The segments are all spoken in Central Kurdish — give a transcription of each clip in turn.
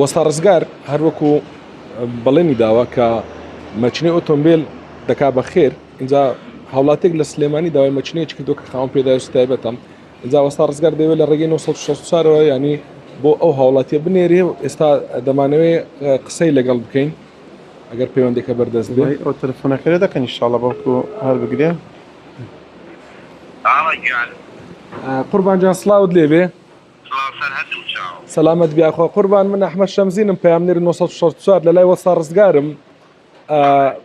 وەستا ڕزگار هەروەکو بەڵێنی داوە کە مەچنەی ئۆتۆمبیل دەکا بە خێر اینجا هاوڵاتێک لە سلێمانی داوای مەچنەیەکی کردو کە خاوەن پێداویستی تایبەتە اینجا وەستا ڕزگار دەیەوێت لە ڕێگەی 964ەوە ینی بۆ ئەو هاوڵاتیە بنێرێ و ئێستا دەمانەوێ قسەی لەگەڵ بکەین ئەگەر پەیوەندەکە بەردەست بێ ئەو تەلەفۆنەکە لێ دەکەن ئیشاڵڵا بەڵکو هەر بگرێ. قوربان جان سڵاوت لێبێ سەلامەت بیاخوا قوربان من ئەحمەد شەمزینم پەیامنێری 964 لە لای وەستا ڕزگارم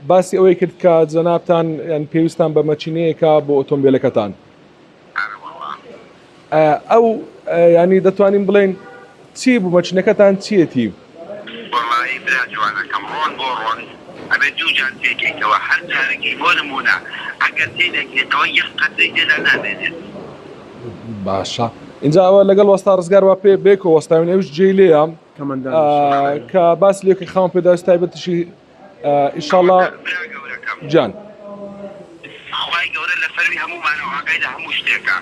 باسی ئەوەی کرد کە جەنابتان یان پێویستان بە مەچینەیەکە بۆ ئۆتۆمبیلەکەتان ئەو ینی دەتوانین بڵێن چی بوو مەچینەکەتان چیەتی؟ وەڵایی برا جوانەکەم ڕۆن بۆ ڕۆن ئەبێ دوو جار تێکەیتەوە هەر جارێکیش بۆ نموونە ئەگەر تێی نەکەیتەوە یەک قەترەی تێدا نامێنێت. باشە ئینجا ئەوە لەگەڵ وەستا ڕزگار وا پێ بێکۆ وەستاوین ئەوش جێی لێیە کە باس لێکی خاوەن پێداویستی تایبەتیشی ئیشاڵا برا گەورەکەم جان. خوای گەورە لە سەروی هەموومانەوە ئاگای لە هەموو شتێکە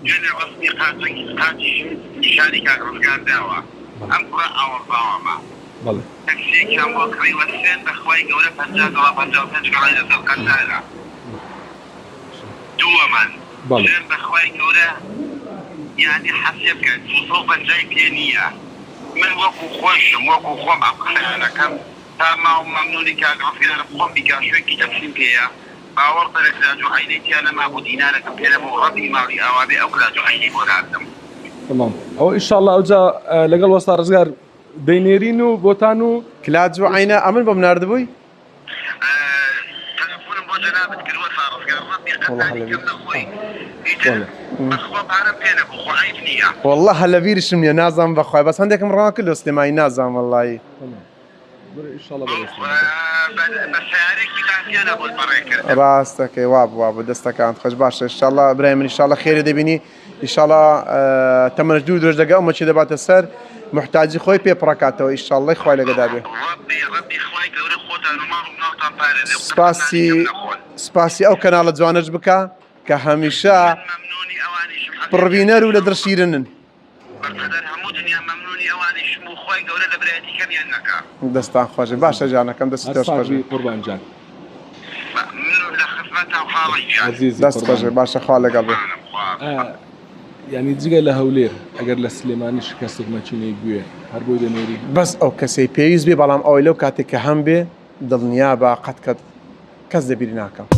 دوێنێ ڕەسمی قاچێک قاچیشم نیشانی کاک ڕزگار داوە ئەم کوڕە ئاوەڵ باوامە بەڵێ. تەکسیەکیان بۆ کڕیوە سوێند بە خوای گەورە 50 گەڵا 55 گەڵای لەسەر قەتارە دووەمان بەڵێ. سوێند بە خوای گەورە یانی حەسێب کە 250 ی پێ نییە من وەکو خۆیشم وەکو خۆم ئەم قسەیانەکەم تا ماوم مەمنونی کاک ڕزگارم خۆم بیکاشوێکی تەکسیم پێیە باوەڕ بەرە کلاج و عەینەی تیا نەمابوو دینارەکم پێ نەبوو ڕەبی ماڵی ئاوابێ ئەو کلاج و عەینەی بۆ ناردم. تەمام ئەوە ئیشاڵڵا ئەوجا لەگەڵ وەستا ڕزگار دەینێرین و بۆتان و. کلاج و عەینە ئەمن بۆم ناردبووی؟ تەلەفونم بۆ جەنابت کرد وەستا ڕزگار ڕەبی قەت نانی کەم نەخۆی ئیتر بەخوا پارەم پێ نەبوو خۆ عەیب نییە. وەڵڵا هەر لەبیرشم نییە نازانم بەخوای بەس هەندێکم ڕەوان کرد لۆ سلێمانی نازانم وەڵڵایی. ڕاستەکەی وابوو وابوو دەستەکانت خۆش باشە ئیشاڵا برای من ئیشاڵا خێرێ دەبینی ئیشاڵا تەمەنش دوور درێژ دەگە ئەو مەچی دەباتە سەر محتاجی خۆی پێ پڕکاتەوە ئیشاڵڵی خوای لەگەدا بێ سپاسی سپاسی ئەو کەناڵە جوانەش بکە کە هەمیشە پڕبینەر و لە دڵ شیرنن بەقەدەر هەموو دنیا مەمنونی ئەوانیشم و خوای گەورە لە برایەتی کەمیان نەکا. دەستان خۆش بێ باشە جانەکەم دەستی هەر تۆش ساغ خۆش بی بێ. قوربان جان. من لە خزمەتام خاڵە گیان. ئەزیزی دەست خۆش قوربانت. بێ باشە خوا لەگەڵ بێ. قوربانم خوا. ئا یانی جگە لە هەولێر ئەگەر لە سلێمانیش کەسێک مەکینەی بوێ هەر بۆی دەنێری؟ بەس ئەو کەسەی پێویست بێ بەڵام ئەوەی لەو کاتێک کە هەم بێ دڵنیابە قەت کەت کەس لەبیر ناکەم.